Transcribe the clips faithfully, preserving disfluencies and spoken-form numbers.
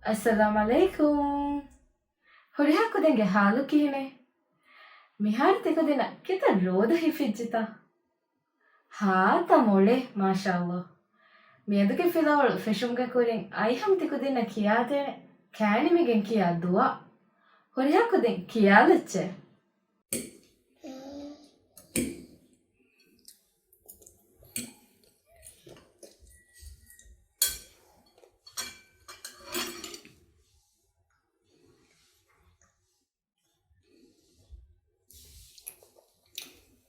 އައްސަލާމް ޢަލައިކުމް. ހުރިހާ ކުދިންގެ ހާލު ކިހިނެއް؟ މިހާރު ތިކުދިންނަށް ކިތައް ރޯދަ ހިފިއްޖެތަ؟ ހާތަ މޮޅޭ، މާޝާﷲ. މިއަދުގެ ފިލަވަޅު ފެށުމުގެ ކުރިން އައިހަމް ތިކުދިންނަށް ކިޔާދޭނެ ކާނިމިގެން ކިޔާ ދުޢާ. ހުރިހާ ކުދިން ކިޔާލައްޗޭ.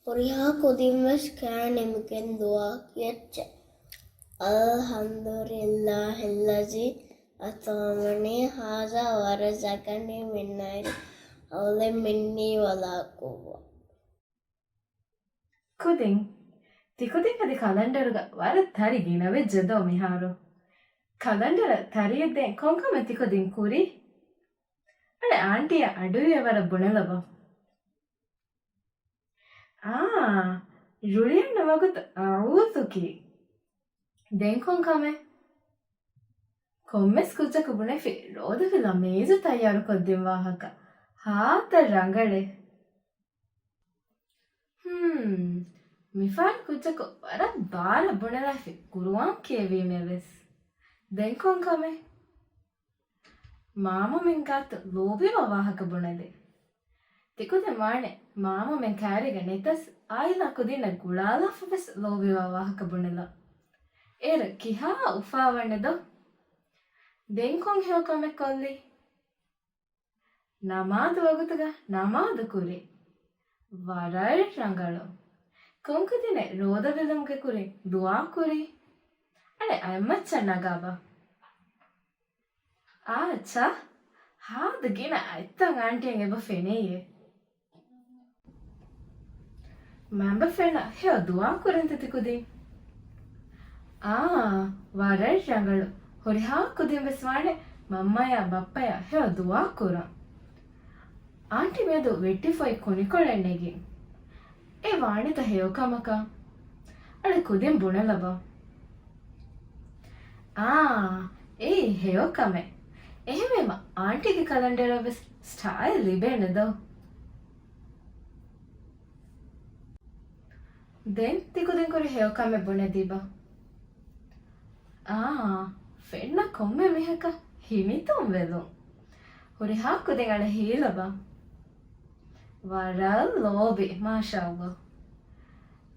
ހުރިހާ ކުދިން ވެސް ކާނިމިގެން ދުޢާ ކިޔައްޗޭ. الحمد لله الذي أطعمني هذا ورزقني من غير حول مني ولا قوة. ކުދިން، ތިކުދިން އަދި ކަލަންޑަރުގަ ވަރަށް ތަރި ގިނަވެއްޖެ ދޯ މިހާރު؟ ކަލަންޑަރަށް ތަރިއެއް ދޭން ކޮންކަމެއް ތިކުދިން ކުރީ؟ އަޅެ އާންޓީއަށް އަޑުއިވޭ ވަރަށް ބުނެލަބަ. އާ، ރުޅިއަންނަ ވަގުތު އައޫޒުކީ. ދެން ކޮން ކަމެއް؟ ކޮންމެސް ކުއްޖަކު ބުނެފި ރޯދަފިލާ މޭޒު ތައްޔާރުކޮށްދިން ވާހަކަ. ހާތަ ރަނގަޅޭ. ހުން، މިފަހަރު ކުއްޖަކު ވަރަށް ބާރަށް ބުނެލާފި ޤުރުއާން ކިޔެވީމޭ ވެސް. ދެން ކޮން ކަމެއް؟ މާމަމެން ގާތު ލޯބިވާ ވާހަކަ ބުނެލި. ތިކުދިން ވާނެ މާމަމެން ކާރީގަ ނެތަސް އާއިލާ ކުދިންނަށް ގުޅާލާފަ ވެސް ލޯބިވާ ވާހަކަ ބުނެލަ. އޭރު ކިހާ އުފާވަންނެ ދޯ؟ ދެން ކޮން ހެޔޮ ކަމެއް ކޮށްލީ؟ ނަމާދު ވަގުތުގަ ނަމާދު ކުރި. ވަރަށް ރަނގަޅު. ކޮންކުދިނެއް ރޯދަ ވެލުމުގެ ކުރިން ދުޢާ ކުރީ؟ އަޅެ އަތްމައްޗަށް ނަގާބަ. އާ، ޗާ، ހާދަ ގިނަ އަތްތައް އާންޓީއަށް އެބަ ފެނެއްޔޭ. މައިންބަފައިންނަށް ހެޔޮ ދުޢާ ކުރަންތަ ތިކުދިން؟ އާ، ވަރަށް ރަނގަޅު. ހުރިހާ ކުދިން ވެސް ވާނެ މަންމަޔާ ބައްޕަޔާ ހެޔޮ ދުޢާ ކުރަން. އާންޓީ މިއަދު ވެއްޓިފޮތް ކުނިކޮޅެއް ނެގިން. އެ ވާނެތަ ހެޔޮ ކަމަކަށް؟ އަޅެ ކުދިން ބުނެލަބަ. އާ، އެއީ ހެޔޮ ކަމެއް. އެހެންވީމަ އާންޓީގެ ކަލަންޑަރަށް ވެސް ސްޓައިލް ލިބޭނެ ދޯ. ދެން ތިކުދިން ކުރި ހެޔޮ ކަމެއް ބުނެދީބަ. އާ، ފެންނަ ކޮންމެ މީހަކަށް ހިނިތުންވެލުން. ހުރިހާ ކުދިން އަޅެ ހީލަބަ. ވަރަށް ލޯބި، މާޝާﷲ.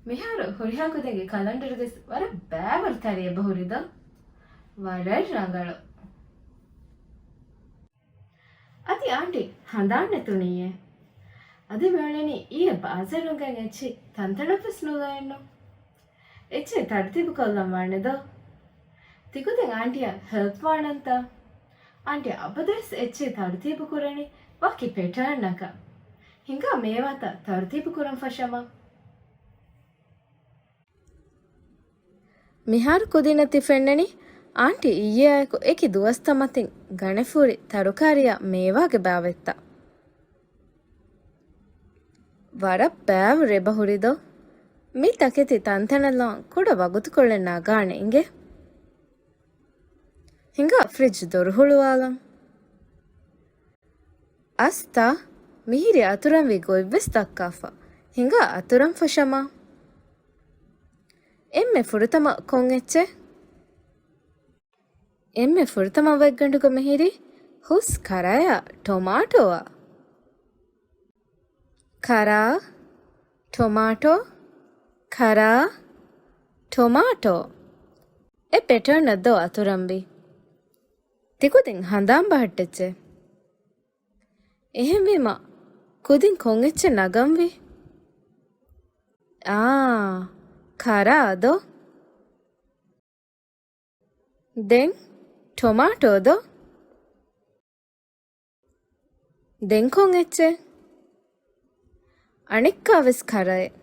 މިހާރު ހުރިހާ ކުދިންގެ ކަލަންޑަރުގެ ވަރަށް ބައިވަރު ތަރިއެއް އެބަހުރި ދޯ. ވަރަށް ރަނގަޅު. އަދި އާންޓީ ހަނދާން ނެތުނިއްޔޭ. އަދި މިއުޅެނީ އިއްޔެ ބާޒާރުން ގެން އެއްޗެހި ތަންތަނަށްވެސް ނުލައެއްނު. އެއްޗެހި ތަރުތީބު ކޮށްލަން ވާނެ ދޯ؟ ތިކުދިން އާންޓީއަށް ހެލްޕް ވާނަންތަ؟ އާންޓީ އަބަދުވެސް އެއްޗެހި ތަރުތީބު ކުރަނީ ވަކި ޕެޓާންއަކަށް. ހިނގާ މޭވާތައް ތަރުތީބު ކުރަން ފަށަމާ. މިހާރު ކުދިންނަށް ތި ފެންނަނީ އާންޓީ އިއްޔެއާއެކު އެކި ދުވަސްތައް މަތިން ގަނެފުރި ތަރުކާރީއާ މޭވާގެ ބާވަތްތައް. ވަރަށް ބައިވަރު އެބަހުރި ދޯ؟ މި ތަކެތި ތަންތަނަށް ލަވަން ކުޑަ ވަގުތުކޮޅެއް ނަގާނެ އިނގޭ. ހިނގާ ފްރިޖް ދޮރު ހުޅުވާލަން. އަސްތާ، މިހިރި އަތުރަންވީ ގޮތްވެސް ދައްކާފަ. ހިނގާ އަތުރަން ފަށަމާ. އެންމެ ފުރަތަމަ ކޮން އެއްޗެއް؟ އެންމެ ފުރަތަމަ ވެއްގަނޑުގަ މިހިރީ ހުސް ކަރާޔާ ޓޮމާޓޯއާ. ކަރާ، ޓޮމާޓޯ، ކަރާ، ޓޮމާޓޯ. އެ ޕެޓާންއަށް ދޯ އަތުރަންވީ؟ ތިކުދިން ހަނދާން ބަހައްޓައްޗޭ. އެހެންވީމަ، ކުދިން ކޮން އެއްޗެއް ނަގަންވީ؟ އާ، ކަރާ ދޯ؟ ދެން ޓޮމާޓޯ ދޯ؟ ދެން ކޮން އެއްޗެއް؟ އަނެއްކާވެސް ކަރައެއް.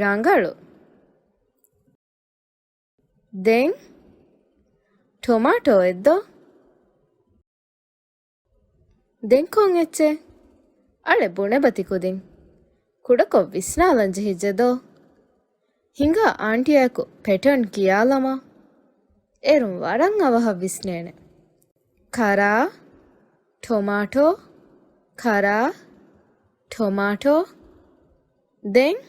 ރަނގަޅު. ދެން ޓޮމާޓޯއެއް ދޯ؟ ދެން ކޮން އެއްޗެއް؟ އަޅެ ބުނެބަ ތިކުދިން. ކުޑަކޮށް ވިސްނާލަން ޖެހިއްޖެ ދޯ؟ ހިނގާ އާންޓީއާއެކު ޕެޓާން ކިޔާލަމާ. އޭރުން ވަރަށް އަވަހަށް ވިސްނޭނެ. ކަރާ، ޓޮމާޓޯ، ކަރާ، ޓޮމާޓޯ. ދެން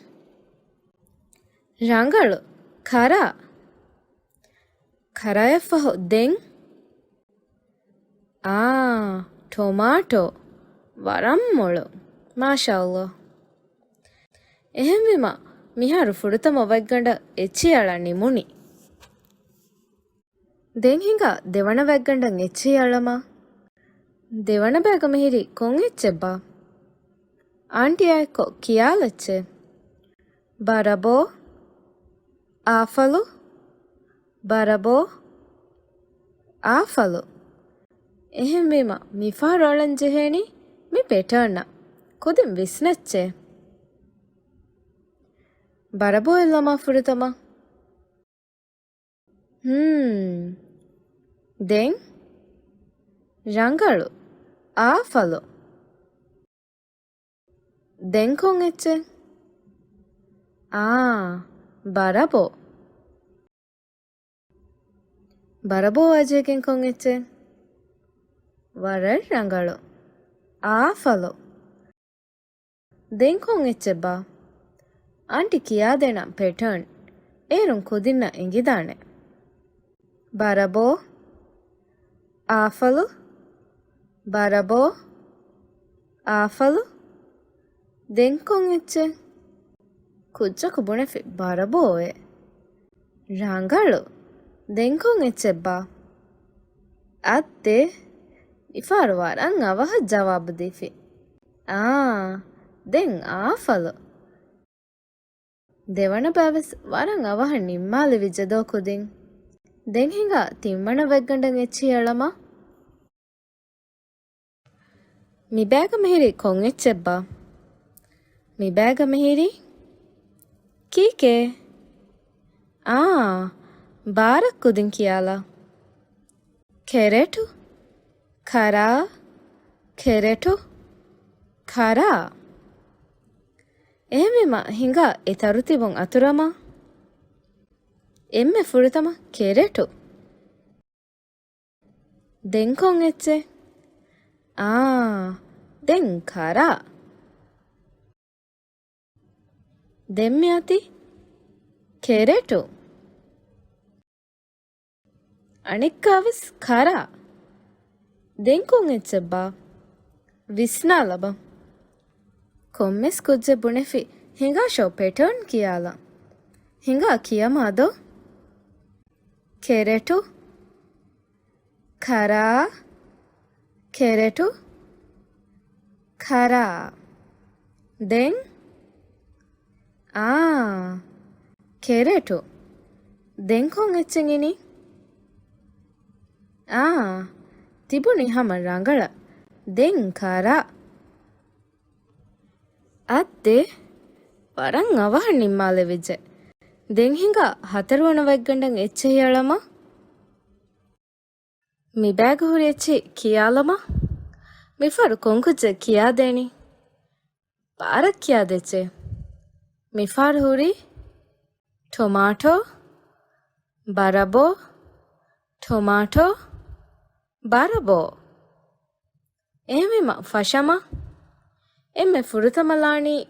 ރަނގަޅު، ކަރާ. ކަރާޔަށްފަހު ދެން އާ، ޓޮމާޓޯ. ވަރަށް މޮޅު. މާޝާﷲ. އެހެންވީމަ، މިހާރު ފުރަތަމަ ވެއްގަނޑަށް އެއްޗިހި އަޅާ ނިމުނީ. ދެން ހިނގާ ދެވަނަ ވެއްގަނޑަށް އެއްޗިހި އަޅަމާ. ދެވަނަ ބައިގަ މިހިރީ ކޮން އެއްޗެއްބާ؟ އާންޓީއާ އެއްކޮށް ކިޔާލައްޗޭ. ބަރަބޯ، އާފަލު، ބަރަބޯ، އާފަލު. އެހެންވީމަ، މިފަހަރު އަޅަން ޖެހޭނީ މި ޕެޓާންއަށް. ކުދިން ވިސްނައްޗޭ. ބަރަބޯ އެއްލަމާ ފުރަތަމަ. ހްމް. ދެން ރަނގަޅު. އާފަލު. ދެން ކޮން އެއްޗެއް؟ އާ، ބަރަބޯ. ބަރަބޯއާ ޖެހިގެން ކޮން އެއްޗެއް؟ ވަރަށް ރަނގަޅު. އާފަލު. ދެން ކޮން އެއްޗެއްބާ؟ އާންޓި ކިޔާދޭނަން ޕެޓާން. އޭރުން ކުދިންނަށް އެނގިދާނެ. ބަރަބޯ، އާފަލު، ބަރަބޯ، އާފަލު. ދެން ކޮން އެއްޗެއް؟ ކުއްޖަކު ބުނެފި ބަރަބޯއޭ. ރަނގަޅު. ދެން ކޮން އެއްޗެއްބާ؟ އައްދޭ، މިފަހަރު ވަރަށް އަވަހަށް ޖަވާބު ދީފި. އާ، ދެން އާފަލު. ދެވަނަ ބައިވެސް ވަރަށް އަވަހަށް ނިންމާލެވިއްޖެ ދޯ ކުދިން. ދެން ހިނގާ ތިންވަނަ ވެއްގަނޑަށް އެއްޗިހި އަޅަމާ. މި ބައިގަ މިހިރީ ކޮން އެއްޗެއްބާ؟ މި ބައިގަ މިހިރީ ކީކޭ؟ އާ، ބާރަށް ކުދިން ކިޔާލާ. ކެރެޓު، ކަރާ، ކެރެޓު، ކަރާ. އެހެންވީމަ ހިނގާ އެ ތަރުތީބުން އަތުރަމާ. އެންމެ ފުރަތަމަ ކެރެޓު. ދެން ކޮން އެއްޗެއް؟ އާ، ދެން ކަރާ. ދެން މިއޮތީ ކެރެޓު. އަނެއްކާވެސް ކަރާ. ދެން ކޮން އެއްޗެއްބާ؟ ވިސްނާލަބަ. ކޮންމެސް ކުއްޖެއް ބުނެފި ހިނގާށޯ ޕެޓާން ކިޔާލަން. ހިނގާ ކިޔަމާދޯ. ކެރެޓު، ކަރާ، ކެރެޓު، ކަރާ. ދެން އާ، ކެރެޓު. ދެން ކޮން އެއްޗެއް އިނީ؟ އާ، ތިބުނީ ހަމަ ރަނގަޅަށް. ދެން ކަރާ. އައްދޭ، ވަރަށް އަވަހަށް ނިންމާލެވިއްޖެ. ދެން ހިނގާ ހަތަރުވަނަ ވެއްގަނޑަށް އެއްޗެހި އަޅަމާ. މި ބައިގަ ހުރި އެއްޗިހި ކިޔާލަމާ. މިފަހަރު ކޮން ކުއްޖެއް ކިޔާދޭނީ؟ ބާރަށް ކިޔާދޭއްޗޭ. މިފަހަރު ހުރީ ޓޮމާޓޯ، ބަރަބޯ، ޓޮމާޓޯ، ބަރަބޯ. އެހެންވީމަ ފަށަމާ. އެންމެ ފުރަތަމަ ލާނީ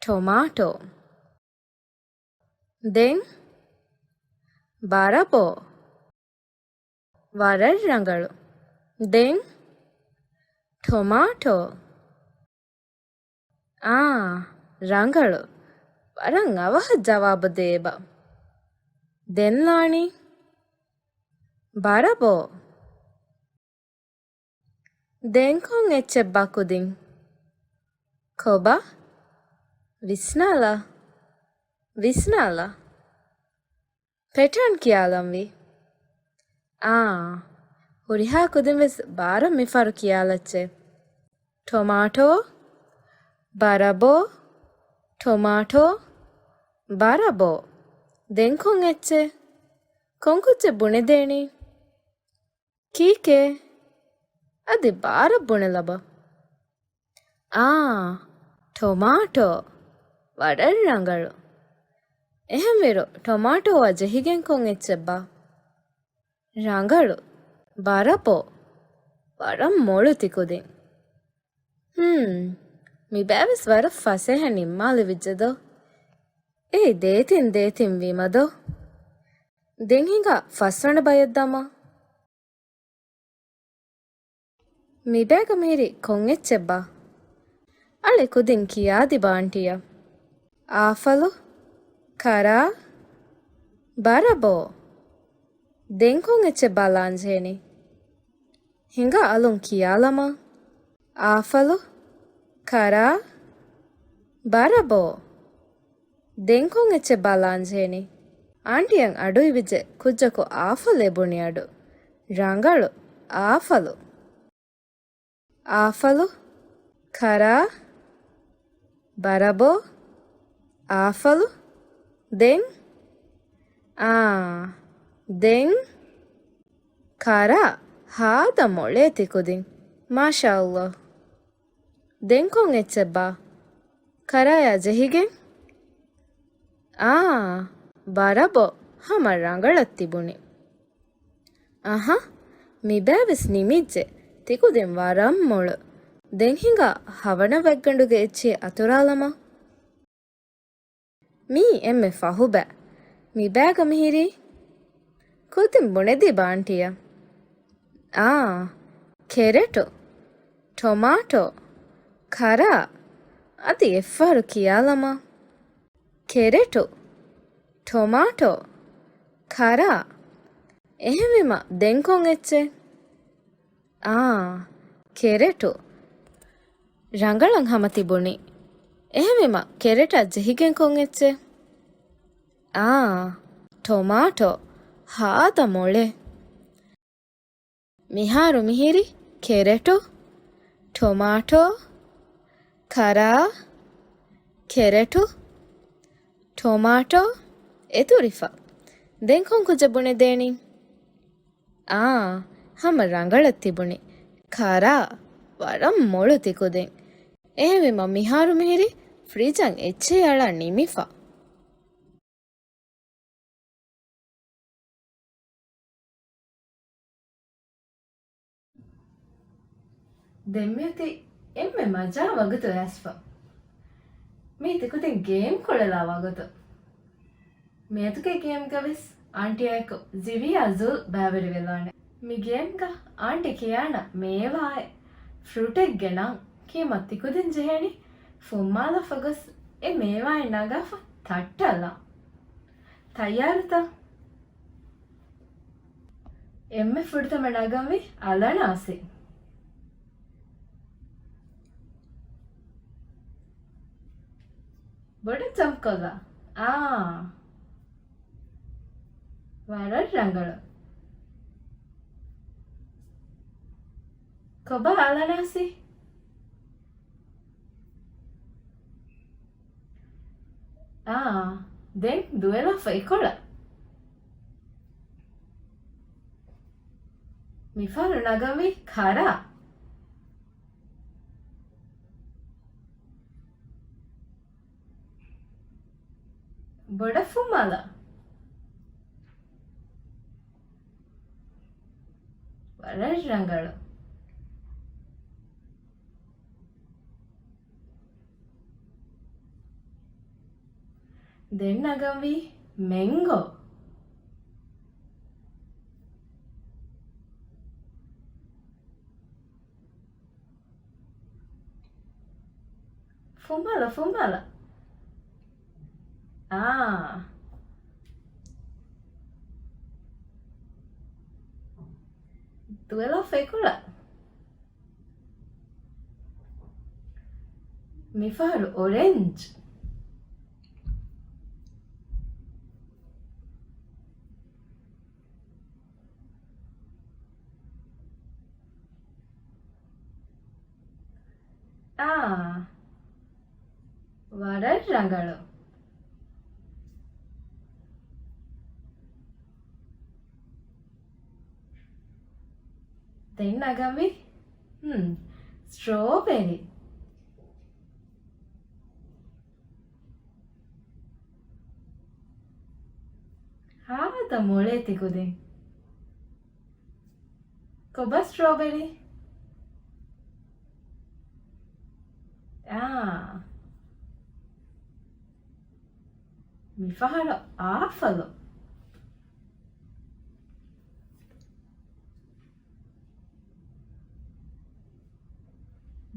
ޓޮމާޓޯ. ދެން ބަރަބޯ. ވަރަށް ރަނގަޅު. ދެން ޓޮމާޓޯ. އާ، ރަނގަޅު. ވަރަށް އަވަހަށް ޖަވާބު ދޭބަ. ދެން ލާނީ ބަރަބޯ. ދެން ކޮން އެއްޗެއްބާ ކުދިން؟ ކޮބާ؟ ވިސްނާލާ. ވިސްނާލާ. ޕެޓާން ކިޔާލަންވީ. އާ، ހުރިހާ ކުދިން ވެސް ބާރަށް މިފަހަރު ކިޔާލައްޗޭ. ޓޮމާޓޯ، ބަރަބޯ، ޓޮމާޓޯ، ބަރަބޯ. ދެން ކޮން އެއްޗެއް؟ ކޮން ކުއްޖެއް ބުނެދޭނީ؟ ކީކޭ؟ އަދި ބާރަށް ބުނެލަބަ. އާ، ޓޮމާޓޯ. ވަރަށް ރަނގަޅު. އެހެންވީރު ޓޮމާޓޯއާ ޖެހިގެން ކޮން އެއްޗެއްބާ؟ ރަނގަޅު. ބަރަބޯ. ވަރަށް މޮޅު ތިކުދިން. ހުން، މިބައިވެސް ވަރަށް ފަސޭހަ ނިންމާލެވިއްޖެ ދޯ. އޭ ދޭތިން ދޭތިން ވީމަ ދޯ. ދެން ހިނގާ ފަސްވަނަ ބަޔަށް ދަމާ. މިބައިގަ މިހިރީ ކޮން އެއްޗެއްބާ؟ އަޅެ ކުދިން ކިޔާދިބަ އަންޓިއަށް. އާފަލު، ކަރާ، ބަރަބޯ. ދެން ކޮން އެއްޗެއްބާ ލާންޖެހެނީ؟ ހިނގާ އަލުން ކިޔާލަމާ. އާފަލު، ކަރާ، ބަރަބޯ. ދެން ކޮން އެއްޗެއްބާ ލާންޖެހެނީ؟ އާންޓިއަށް އަޑުއިވިއްޖެ ކުއްޖަކު އާފަލޭ ބުނި އަޑު. ރަނގަޅު، އާފަލު. އާފަލު، ކަރާ، ބަރަބޯ، އާފަލު، ދެން. އާ، ދެން. ކަރާ، ހާދަ މޮޅޭ ތިކުދިން. މާޝާﷲ. ދެން ކޮން އެއްޗެއްބާ؟ ކަރާޔާ ޖެހިގެން؟ އާ، ބަރަބޯ، ހަމަ ރަނގަޅަށް ތިބުނީ. އަހަ، މިބައިވެސް ނިމިއްޖެ، ތިކުދިން ވަރަށް މޮޅު. ދެން ހިނގާ ހަވަނަ ވައްގަނޑުގެ އެއްޗިހި އަތުރާލަމާ. މީ އެންމެ ފަހު ބައި. މިބައިގަ މިހިރީ. ކުދިން ބުނެދީބަ އާންޓިއަށް. އާ، ކެރެޓު، ޓޮމާޓޯ، ކަރާ. އަދި އެއްފަހަރު ކިޔާލަމާ. ކެރެޓު، ޓޮމާޓޯ، ކަރާ. އެހެންވީމަ ދެން ކޮން އެއްޗެއް؟ އާ، ކެރެޓު. ރަނގަޅަށް ހަމަ ތިބުނީ. އެހެންވީމަ ކެރެޓާ ޖެހިގެން ކޮން އެއްޗެއް؟ އާ، ޓޮމާޓޯ. ހާދަ މޮޅޭ. މިހާރު މިހިރީ ކެރެޓު، ޓޮމާޓޯ، ކަރާ، ކެރެޓު، ޓޮމާޓޯ އެތުރިފަ. ދެން ކޮން ކުއްޖެއް ބުނެދޭނީ؟ އާ، ހަމަ ރަނގަޅަށް ތިބުނީ. ކަރާ، ވަރަށް މޮޅު ތިކުދިން. އެހެންވީމަ މިހާރު މިހިރީ ފްރިޖަށް އެއްޗެހި އަޅާ ނިމިފަ. ދެން މިއޮތީ އެންމެ މަޖާ ވަގުތު އައިސްފަ. މީ ތިކުދިން ގޭމް ކުޅެލާ ވަގުތު. މިއަދުގެ ގޭމްގަވެސް އާންޓީއާއެކު ޒިވިޔާ ޒުލް ބައިވެރިވެލާނެ. މި ގޭމްގަ އާންޓި ކިޔާނަ މޭވާއެއް، ފްރޫޓެއްގެ ނަން ކިޔަމަ ތިކުދިން ޖެހޭނީ ފުއްމާލަފަ ގޮސް އެ މޭވާއެއް ނަގާފަ ތައްޓަލާ. ތައްޔާރުތަ؟ އެންމެ ފުރަތަމަ ނަގަންވީ އަލަނާސި. ބޮޑަށް ޖަމްޕް ކޮށްލާ. އާ. ވަރަށް ރަނގަޅު. ކޮބާ އަލަނާސި؟ އާ، ދެން ދުވެލާފަ އެކޮޅަށް. މިފަހަރު ނަގަންވީ ކަރާ. ބޮޑަށް ފުއްމާލާ. ވަރަށް ރަނގަޅު. ދެން ނަގަންވީ މެންގޯ. ފުއްމާލާ، ފުއްމާލާ. އާ. ދުވެލާފަ އެކޮޅަށް. މިފަހަރު އޮރެންޖް. އާ، ވަރަށް ރަނގަޅު. ދެން ނަގަންވީ، ހުން، ސްޓްރޯބެރީ. ހާދަ މޮޅޭ ތިކުދިން. ކޮބާ ސްޓްރޯބެރީ؟ އާ. މިފަހަރު އާފަލު.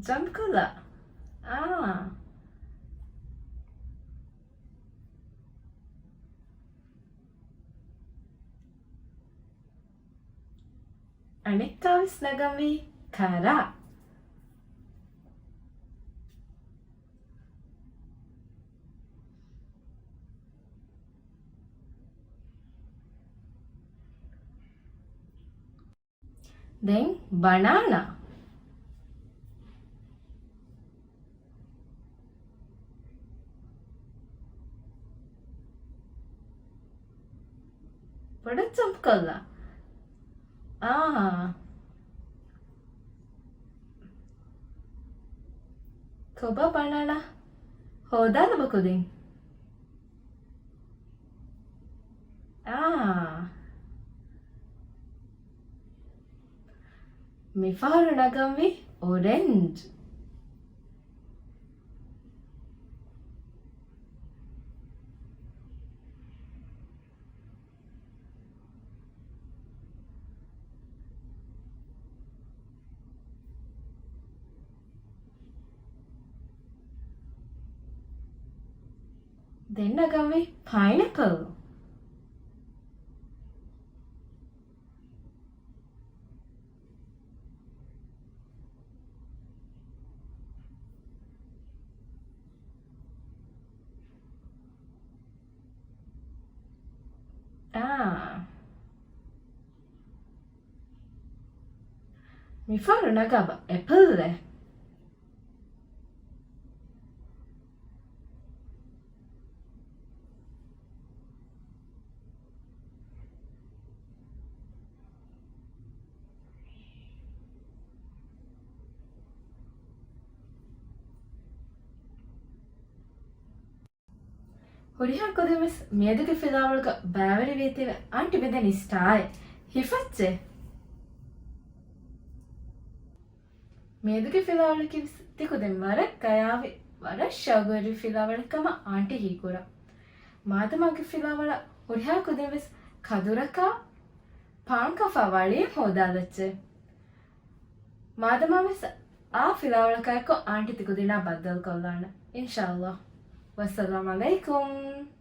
ޖަމްޕް ކޮށްލާ. އާ. އަނެއްކާވެސް ނަގަންވީ ކަރާ. ދެން ބަނާނާ. ބޮޑަށް ޖަމްޕް ކޮށްލާ. އާ. ކޮބާ ބަނާނާ ހޯދާލަބަ ކުދިން. އާ. މިފަހަރު ނަގަންވީ އޮރެންޖް. ދެން ނަގަންވީ ޕައިނެޕަލް. އާ. މިފަހަރު ނަގާބަ އެޕަލްއެއް. ހުރިހާ ކުދިންވެސް މިއަދުގެ ފިލާވަޅުގަ ބައިވެރިވީތީވެ އާންޓި މިދަނީ ސްޓާއެއް ހިފައްޗެއް. މިއަދުގެ ފިލާވަޅަކީވެސް ތިކުދިން ވަރަށް ގަޔާވި، ވަރަށް ޝައުގުވެރިވި ފިލާވަޅެއް ކަމަށް އާންޓި ހީކުރާ. މާދަމާގެ ފިލާވަޅަށް ހުރިހާ ކުދިންވެސް ކަދުރަކާ، ޕާންކާފާ ވަޅިއެއް ހޯދާލައްޗޭ. މާދަމާވެސް އާ ފިލާވަޅަކާއެކު އާންޓި ތިކުދިންނާ ބައްދަލުކޮށްލާނެ. އިންޝާﷲ. ވައްސަލާމް ޢަލައިކުމް.